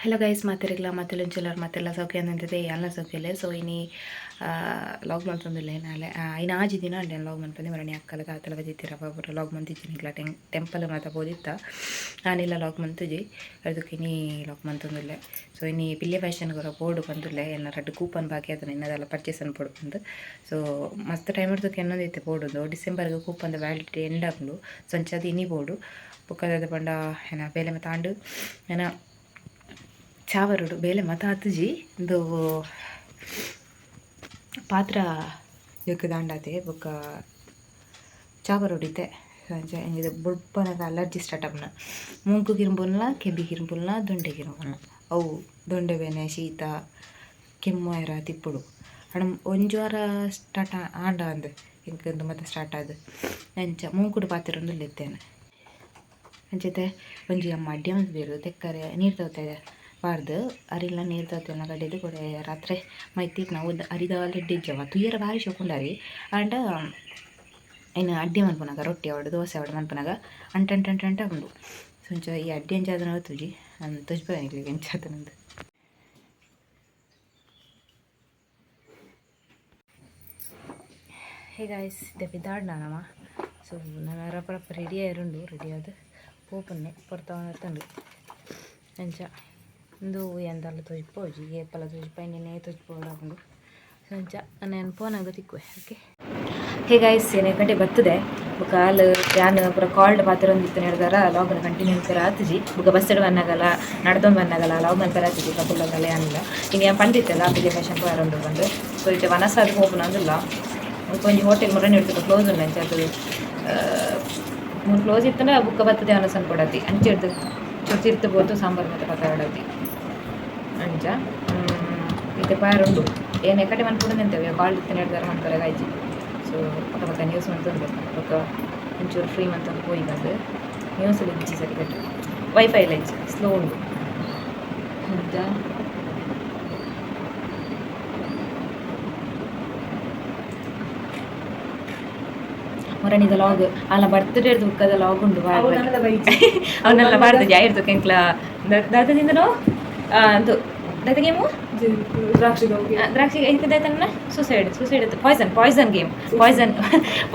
Hello guys, ಮಾತೆರೆಗ್ಲ ಮಾತೆಲುಂಚೆಲ್ಲರ್ ಮಾತೆಲ್ಲ ಸೌಖ್ಯ ಅಂತಿದೆ ಎಲ್ಲ ಸೌಖ್ಯಲೆ. ಸೊ ಇನಿ ಲಾಗ್ ಮಲ್ತೊಂದುಲ್ಲೆ ನಾಲೆ ಇನ್ನು ಆಜಿ ದಿನ ಅಂಡೆ ಲಾಗ್ ಮನ್ಪಂದೆ ಮರಣಿ ಅಕ್ಕಲ ತಾತಲ ಬಜಿತ್ತಿರ ಪೂರ ಲಾಗ್ ಮಂತಿಜ್ಜಿ. ನಿಕ್ಲ ಟೆಂಪಲ್ ಮಾತ ಪೋದಿತ್ತ, ಆನಿಲ್ಲ ಲಾಗ್ ಮಂತುಜಿ. ಅದಕ್ಕೆ ಇನಿ ಲಾಗ್ ಮಂತೊಂದುಲ್ಲೆ. ಸೊ ಇನಿ ಪಿಲ್ಯ ಫ್ಯಾಷನ್ ಕೊರ ಪೋಡು ಬಂದುಲ್ಲೆ. ಎನ್ನ ರಡ್ಡ್ ಕೂಪನ್ ಬಾಕಿ ಆತನ ಇನ್ನದಲ್ಲ ಪರ್ಚೇಸ್ ಅನ್ ಪೋಡು ಬಂದು. ಸೊ ಮಸ್ತ್ ಟೈಮ್ ಹಿಡ್ದಕ್ಕೆ ಎನ್ನೊಂದಿತ್ತೆ ಪೋಡುದು. ಡಿಸೆಂಬರ್ಗೆ ಕೂಪನ್ದ ವ್ಯಾಲಿಡಿಟಿ ಎಂಡ್ ಆಪುಂಡು. ಸೊ ಅಂಚಾದ್ ಇನಿ ಪೋಡು. ಬೊಕ್ಕದ ಪಂಡ ಏನ ಬೇಲೆ ಮಾತ ಆಂಡ್, ಏನ ಚಾವರುಡು ಬೇಲೆ ಮಾತ ಆತುಜಿ. ಇಂದು ಪಾತ್ರ ದಾಂಡಾತೆ ಬೊಕ್ಕ ಚಾವರುಡು ಇತ್ತೆ. ಅಂಚ ಇದು ಬೊಡ್ಪನಗ ಅಲರ್ಜಿ ಸ್ಟಾರ್ಟ್ ಆಪುನ. ಮೂಂಕು ಕಿರುಂಬುನ್ಲ, ಕೆಬಿ ಕಿರುಂಬುನ್ಲ, ದೊಂಡೆ ಕಿರುಂಬುನ್ಲ. ಅವು ದೊಂಡೆ ಬೇನೆ, ಶೀತ, ಕೆಮ್ಮು ಏರ ತಿಪ್ಪುಡು. ಆಂಡ ಒಂಜಿ ವಾರ ಸ್ಟಾರ್ಟ್ ಆಂಡ ಅಂದ್ ಎಂಕ್ ಇಂದು ಮತ್ತೆ ಸ್ಟಾರ್ಟ್ ಆದ್ ಅಂಚ ಮೂಂಕುಡು ಪಾತೆರೊಂದುಲ್ಲೆ ಇತ್ತೇನೆ. ಅಂಚತೆ ಒಂಜಿ ಅಮ್ಮ ಅಡ್ಡೆ ಮಲ್ತ್ದೆರ್. ತೆಕ್ಕರೆ ನೀರು ತೋತೆ ಪಾಡ್ದ್ ಅರಿಲ್ಲ ನೀರು ತೋತೆಲ್ಲ ಕಡೆದು ಕೊಡೆ ರಾತ್ರೆ ಮೈತಿಟ್ ನಾವು ಅರಿದಾಲ್ ಎಡ್ಡೆ ಇಜ್ಜವ ತುಯ್ಯರ ಬಾರಿ ಶೋಕುಂಡರಿ. ಆಂಡ ಐನ್ ಅಡ್ಡೆ ಮನ್ಪುನಗ, ರೊಟ್ಟಿ ಆವಡ್ ದೋಸೆ ಆವಡ್ ಮನ್ಪುನಗ ಅಂಟ ಅಂಟ ಅಂಟ ಅಂಟ ಉಂಡು. ಸೊ ಅಂಚ ಈ ಅಡ್ಡೆ ಅಂಚಾದನ ತೂಜಿ ತೋಜಿಪೆ ನಿಕ್ಲೆಗ್ ಎಂಚಾತನಂದ್. ಹೇ ಗಾಯ್ಸ್, ಇತ್ತೆ ಪಿದಾಡ್ನ ನಮ. ಸೊ ನನ ರಪ ರಪ ರೆಡಿ ಆಯರುಂಡು. ರೆಡಿ ಆದ್ ಪೋಪುನೆ ಪೊರ್ತಾವೊಂದು. ಅಂಚ ಉಂದು ಎಂದಲ್ಲ ತೋಜಿಪೋಜಿ, ಏಪಲ ತೋಜಿಪಾಯಿನೇ ತೋಜಿಪೋಡಾಪುಂಡು. ಸೊ ಅಂಚ ನಾನು ಪೋನಾಗ ತಿಕ್ಕುವೆ. ಓಕೆ, ಹೇ ಗಾಯ್ಸ್, ಏನೇ ಗಂಟೆ ಬರ್ತದೆ. ಬೊಕ ಆಲ್ ಯಾನ್ ಪೂರ ಕಾಲ್ಡ್ ಪಾತೆರೊಂದಿತ್ತು ಹಿಡ್ದಾರ ಲಾಗ್ನ ಕಂಟಿನ್ಯೂ ಮಲ್ಪೆರೆ ಆತುಜಿ. ಬೊಕ ಬಸ್ ಬನ್ನಗಲ ನಡ್ದೊಂದು ಬನ್ನಗಲ ಲಾಗ್ ಮಲ್ಪೆರೆ ಆತುಜಿ. ಕಪುಲ್ಲಗಲ ಯಾನಿಲ್ಲ. ಇನಿ ಯಾನ್ ಪಂದಿತ್ತೆಲ್ಲ ಪಿಲ್ಯ ಫ್ಯಾಷನ್ ಪೋಯೆರುಂಡು ಪಂದ್. ಸೊ ಇತ್ತೆ ವನಸಾದ್ ಪೋಪುನ ಅಂದುಲ್ಲ. ಬೊಕ ಒಂಜಿ ಹೋಟೆಲ್ ಮುರನಿ ಇರ್ತದೆ, ಕ್ಲೋಸ್ ಉಂಡು. ಅಂಚ ಅದು ಮೂಲು ಕ್ಲೋಸ್ ಇತ್ತಂಡ ಬುಕ್ಕ ಬರ್ತದೆ ವನಸ್ ಅನ್ಕೊಡತಿ. ಅಂಚ ಇರ್ದು ಚೂರು ತಿರ್ತು ಪೋತು ಸಾಂಬಾರು ಮತ್ತೆ ಪತ್ತಾಡತಿ. ಅಂಚ ಇತ್ತೆ ಪೋಯೆರುಂಡು. ಏನ್ ಎಕಡೆ ಮನ್ಪುಂಡು ಎಂತವೆ ಕಾಲ್ ಇತ್ತೆ ಹಿಡ್ದಾರ ಮನ್ಪೆರೆ ಆಯ್ಜಿ. ಸೊ ಪಕ್ಕ ಪಕ್ಕ ನ್ಯೂಸ್ ಮಂತೊಂದು ಬೊಕ್ಕ ಒಂಚೂರು ಫ್ರೀ ಮಂತೊಂದು ಪೋಯಿ ಬಂದು. ನ್ಯೂಸ್ ಇಜ್ಜಿ ಸರಿಕಟ್, ವೈಫೈ ಎಲ್ಲ ಇಜ್ಜಿ, ಸ್ಲೋ ಉಂಡು. ಅಂಚ ಮೊರನಿದ ಲಾಗ್ ಅಲ್ಲ, ಬರ್ತ್ಡೇ ಬುಕ್ಕದ ಲಾಗ್ ಉಂಡು. ಅವನ್ನೆಲ್ಲ ಬಾರ್ದು ಜಾಯಿರ್ದು ಕೆಂಕ್ಲ ದಾತದಿಂದನೋ ಅಂತು ದಾತ ಗೇಮು. ದ್ರಾಕ್ಷಿ. ದ್ರಾಕ್ಷಿ ದಾತನ್ನ suicide suicide poison poison game, poison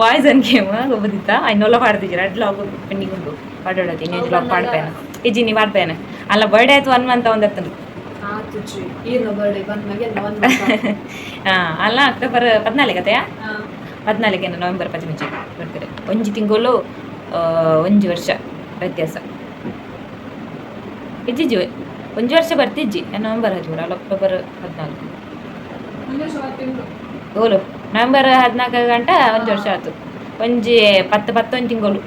poison game ಗೊಬ್ಬದಿತ್ತ. ಐನೊಲ್ಲ ಪಾಡ್ದಿಜ್ಜಿ. ರಡ್ಡ್ ಲಾಗ್ ಪೆಂಡಿಂಗ್ ಉಂಡು. ಪಾಡೋಡತಿ ಇನ್ನೊಂದು ಲಾಗ್ ಪಾಡ್ಪೇನ ಇಜ್ಜಿ ನೀ ಪಾಡ್ಪೇನ ಅಲ್ಲ. ಬರ್ಡೇ ಆಯ್ತು, ಒನ್ ಮಂತ್ ಒಂದತ್ತನು. ಹಾಂ ಅಲ್ಲ, ಅಕ್ಟೋಬರ್ 14 ಕತೆಯಾ? 14 ನವೆಂಬರ್ 13 ಬರ್ತಾರೆ. ಒಂಜಿ ತಿಂಗಳು ಒಂಜಿ ವರ್ಷ ವ್ಯತ್ಯಾಸ. ಇಜ್ಜಿಜ್ಜಿ, ಒಂಜಿ ವರ್ಷ ಬರ್ತಿಜ್ಜಿ. ನವೆಂಬರ್ 13 ಅಲ್ಲ, ಅಕ್ಟೋಬರ್ 14. ಓಲು ನವೆಂಬರ್ 14 ಗಂಟ ಒಂಜಿ ವರ್ಷ ಆಯ್ತು. ಒಂಜಿ ಪತ್ತು ಪತ್ತೊಂದು ತಿಂಗಳು.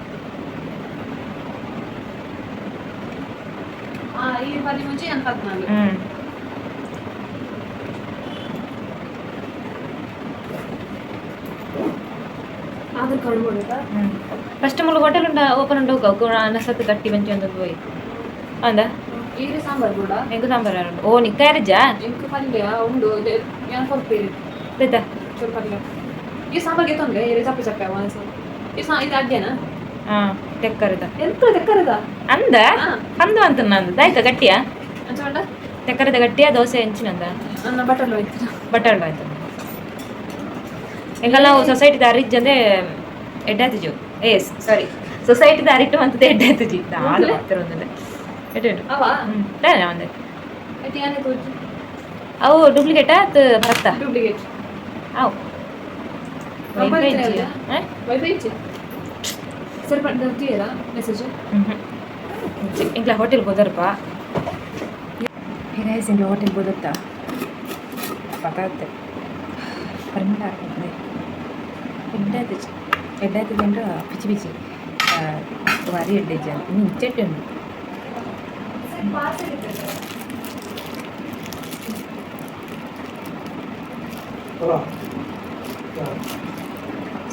13. ಹ್ಞೂ. ಆಧಾರ್ ಕಾರ್ಡ್ ಕೊಡುತ್ತಾ? ಹ್ಞೂ, ಫಸ್ಟ್ ಮುಳು ಹೋಟೆಲ್ ಉಂಡ ಓಪನ್ ಉಂಡು. ಅನಸತ್ತು ಗಟ್ಟಿ ಮಂಚಿ ಒಂದು ಹೋಯಿ ಅಂದ. ಈರೆ ಸಾಂಬಾರ್ ಕೂಡ. ಎಂಕು ಸಾಂಬಾರ್ ಉಂಡು. ಓ ನಿಕ್ಕ ಯಾರಿಜ್ಜಾ? ಎಂಕ್ ಪಲ್ಯ ಉಂಡು, ಯಾನ್ ಕೊರ್ಪೇರಿ. ಆಯ್ತಾ? ಚೂರು ಪಲ್ಯ ಈ ಸಾಂಬಾರ್ಗೆ ತೊಂದ್ರೆ ಈರೆ ಚಪ್ಪೆ ಚಪ್ಪೆ ಒಣಸ ಈ ಸಾ ಇದು ಅಡ್ಗೆನಾ? ಹಾಂ, ತೆಕ್ಕರದ. ಎಂತ ತೆಕ್ಕರದ? ಅಂದ ಅಂದು ಅಂತ ನಂದು ಆಯ್ತಾ ಗಟ್ಟಿಯಾ? ಅಂಚ ಉಂಡ. ತೆಕ್ಕರದ ಗಟ್ಟಿಯಾ ದೋಸೆ ಹೆಂಚಿನಂದ? ನನ್ನ ಬಟರ್ ಹೋಯ್ತು. ಬಟರ್ ಆಯ್ತು. ಎಂಕಲ್ ನಾವು ಸೊಸೈಟಿ ದಾರಿಜ್ಜಂದೆ ಎಡ್ಡಾತಿಜು. ಏ ಸಾರಿ, ಸೊಸೈಟಿ ದಾರಿಟ್ಟು ಅಂತದೆ ಎಡ್ಡಾತಿಜಿ. ದಾದ ಮಾಡ್ತಾರೆ ಒಂದೊಂದೆ ಎಡ್ಡೆ ಉಂಟು. ಅವಾ. ಹ್ಞೂ, ದಾನೆ ಒಂದೆ. ಐತಿ ಯಾನೆ ತೋಜು. ಅವು ಡೂಪ್ಲಿಕೇಟಾ ಅದು ಭರತ್ತ? ಡೂಪ್ಲಿಕೇಟ್. ಅವು Mobile wifi ಇತ್ತಲ್ಲ? ಹಾಂ. ವೈಫೈ ಇಚ್ಚೆ ಸರಿ ಪಂಡ ಮೆಸೇಜ್. ಎಂಕ್ಲ ಹೋಟೆಲ್ ಬೋದರ್ಪ. ಗೈಸ್, ಎಂಕ್ಲ ಹೋಟೆಲ್ ಬೋದತ್ತ ಪತಾತೆ ಪರಿಮಳ ಎಡ್ಡಾತಿಜಿ. ಎಡ್ಡಾತಿಜಿ ಅಂದ್ರೆ ಪಿಚಿ ಪಿಚಿ ಭಾರಿ ಎಡ್ಡೆಜ್ಜಿ ಅಂತ ಇನ್ನು ಇಚ್ಚೆಟ್ಟೆ ಉಂಟು.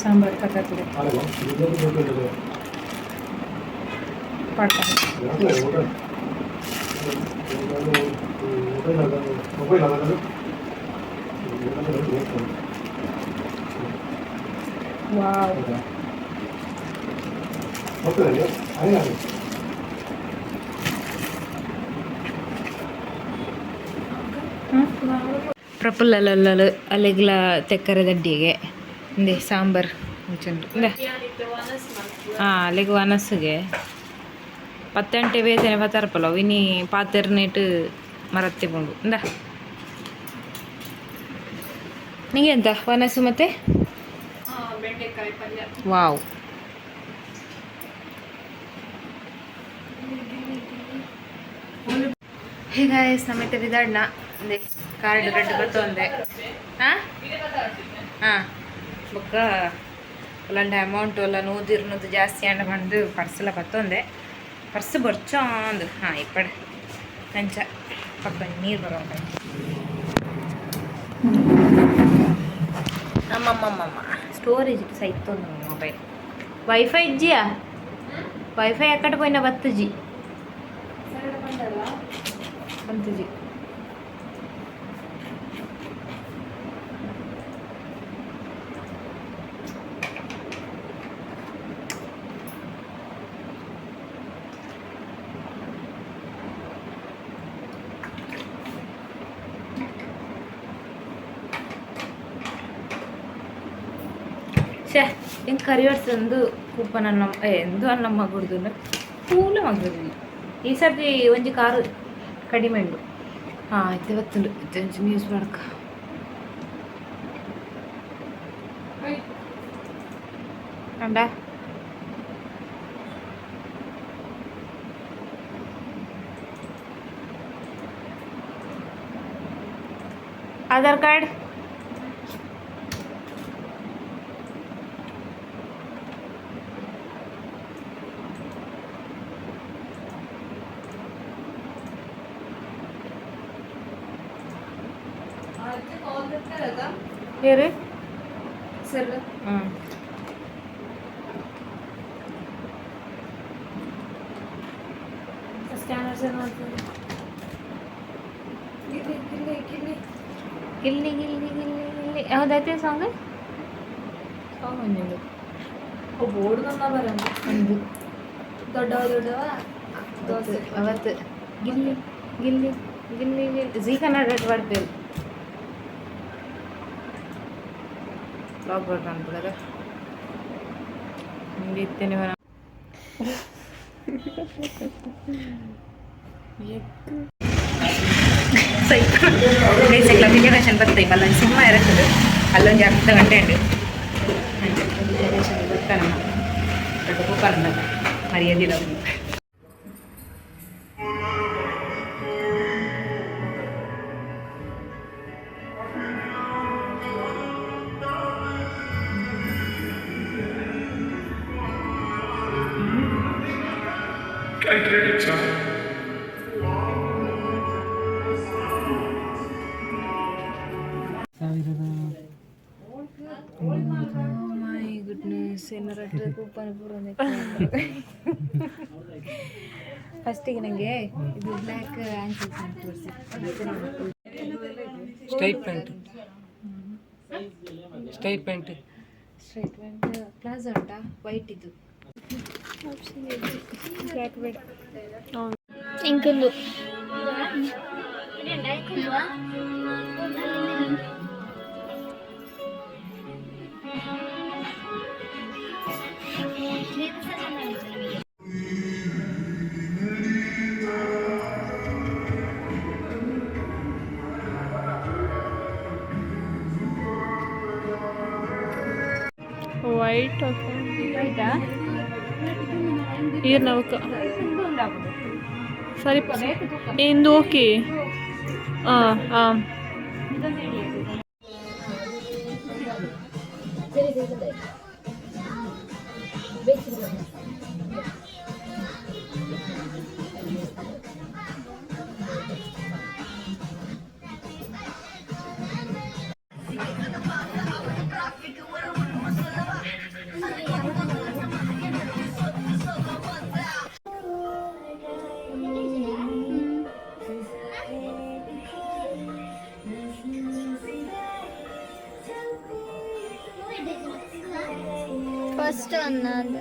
ಸಾಂಬಾರು ಪತಾತಿದೆ ಪಾಡ್ತಾನೆ. ವಾವ್. ಪ್ರಫುಲ್ಲಲ್ಲಲ್ಲಲು ಅಲ್ಲೆಗ್ಲ ತೆಕ್ಕರೆ ದಡ್ಡಿಗೆ ಇಂದೆ ಸಾಂಬಾರ್ ಮುಂಚುಂಡು ಇಂದೆ. ಹಾಂ, ಅಲ್ಲಿಗೆ ವನಸ್ಸುಗೆ ಪತ್ತೆಂಟೆ ಬೇತನೆ ಪತ್ತಾರಪಲ್ಲ ಇನಿ ಪಾತೆರ್ನೇಟ್ ಮರತ್ತೆ ಪುಂಡು. ಇಂದ, ನಿಂಗೆ ಎಂತ ವನಸ್ಸು ಮತ್ತೆ? ಬೆಂಡೆಕಾಯಿ ಪಲ್ಯ. ವಾವ್. ಹೇ ಗಾಯ್ಸ್, ನಮ್ಮ ಬಿದಾಡ್ನ ಅಂದೆ ಕಾರ್ಡ್ ರೆಡ್ ಬತ್ತೊಂದೆ. ಹಾಂ ಹಾಂ, ಬೊಕ್ಕ ಒಲ್ಲಂಡ ಅಮೌಂಟ್ ಎಲ್ಲ 120 ಜಾಸ್ತಿ ಅಂಡ ಬಂದು ಪರ್ಸಲ ಬತ್ತೊಂದೆ. ಪರ್ಸ್ ಬೊರ್ಚೊಂದು. ಹಾಂ, ಇಪ್ಪಡೆ ಅಂಚ ಪಕ್ಕ ನೀರು ಬರೋ. ಅಮ್ಮಮ್ಮಮ್ಮಮ್ಮ, ಸ್ಟೋರೇಜ್ ಸೈತೊಂದು ಮೊಬೈಲ್. ವೈಫೈ ಇಜ್ಜಿಯಾ? ವೈಫೈ ಅಕ್ಕಡೆ ಪೋಯಿನ ಬತ್ತುಜಿ. ಬಂತುಜಿ. ಛೇ, ಎಂಕ್ ಕರಿವರ್ಸ್ ಒಂದು ಕೂಪನ್ ಅನ್ನ ಎಂದು ಅನ್ನ ಗುಡ್ದು ಪೂಲ ಮಗ್ಗುದು. ಈ ಸರ್ತಿ ಒಂಜಿ ಕಾರು ಕಡಿಮೆ ಉಂಡು. ಹಾಂ, ಇತ್ತೆ ಬತ್ತುಂಡು. ಇತ್ತೆ ಒಂಜಿ ನ್ಯೂಸ್ ಮಾಡ್ಕ ಅಂಡ. ಆಧಾರ್ ಕಾರ್ಡ್. ಬೇರೆ. ಸರ್. ಹ್ಞೂ. ಸ್ಕ್ಯಾನರ್ಸ್ ಏನು ಮಾಡ್ತಾರೆ? ಗಿಲ್ಲಿ ಗಿಲ್ಲಿ ಗಿಲ್ಲಿ. ಗಿಲ್ಲಿ ಗಿಲ್ಲಿ ಗಿಲ್ಲಿ ಗಿಲ್ಲಿ. ಯಾವುದಾಯ್ತು ಸಾಂಗ್? ಸಾಂಗ್ ಒಂಜೊಂದು. ಓ, ಬೋರ್ಡ್ ನನ್ನ ಬರ. ಒಂದು. ದೊಡ್ಡವ ದೊಡ್ಡವ ದೋಸೆ. ಅವತ್ತು ಗಿಲ್ಲಿ ಗಿಲ್ಲಿ ಗಿಲ್ಲಿ ಗಿಲ್ಲಿ. ಜೀ ಕನ್ನಡ ಪಡ್ಪೇರು ಬ್ಲಾಗ್ ಅನ್ಬಿಡದ ನಿಮಗೆ ಇತ್ತೇನೆ. ರಿಸರ್ವೇಷನ್ ಬರ್ತದೆ. ಅಲ್ಲೊಂದು ಸಿನಿಮಾ ಇರುತ್ತದೆ. ಅಲ್ಲೊಂದು ಅರ್ಧ ಗಂಟೆ ಉಂಟು. ರಿಸರ್ವೇಷನ್ ಬರ್ತಾನಮ್ಮ, ದೊಡ್ಡ ಕೂಪನ್ ಮರ್ಯಾದಿಲ್ಲ. My goodness, ಏನಾರ ಕೂಪನ್ ಪೂರ. ಫಸ್ಟಿಗೆ ನನಗೆ ಇದು ಬ್ಲ್ಯಾಕ್ ಆ್ಯಂಕಲ್ ಪ್ಯಾಂಟ್ ತೋರಿಸಿ. Straight pant, straight pant. Straight pant palazzo ಉಂಟಾ? ವೈಟ್ ಇದು. ಬ್ಲ್ಯಾಕ್ ಬೇಡ. ಇಂಕೊಂದು. White, okay. ವೈಟಾ? ಈರ್ ನವಕ ಸರಿ. ಇಂದು ಓಕೆ. ಹಾಂ ಹಾಂ. ಫಸ್ಟ್ ಅನ್ನದ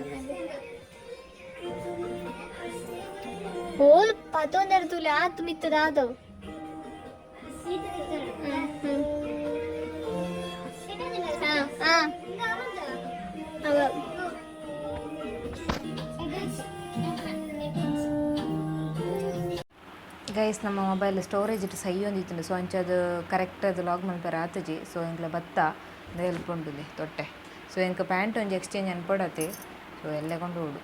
ಹೋಲ್ ಪತೊಂದೆರ್ ತೂಲೆ ಆತ್ ಮಿತ್ತದ ಆದವು. ಗೈಸ್, ನಮ್ಮ ಮೊಬೈಲ್ ಸ್ಟೋರೇಜ್ ಇಟ್ಟು ಸೈ ಒಂದಿತ್ತುಂಡು. ಸೊ ಅಂಚ ಅದು ಕರೆಕ್ಟ್ ಅದು ಲಾಗ್ ಮಲ್ಪೆರೆ ಆತುಜಿ. ಸೊ ಎಂಕ್ಲ ಬತ್ತ ಹೆಲ್ಪ್ ಉಂಟುಂದೆ ತೊಟ್ಟೆ. ಸೊ ಎಂಕ್ ಪ್ಯಾಂಟ್ ಒಂಜಿ ಎಕ್ಸ್ಚೇಂಜ್ ಅನ್ಪೊಡತೆ. ಸೊ ಎಲ್ಲೆ ಕೊಂಡು ಹೋಡು.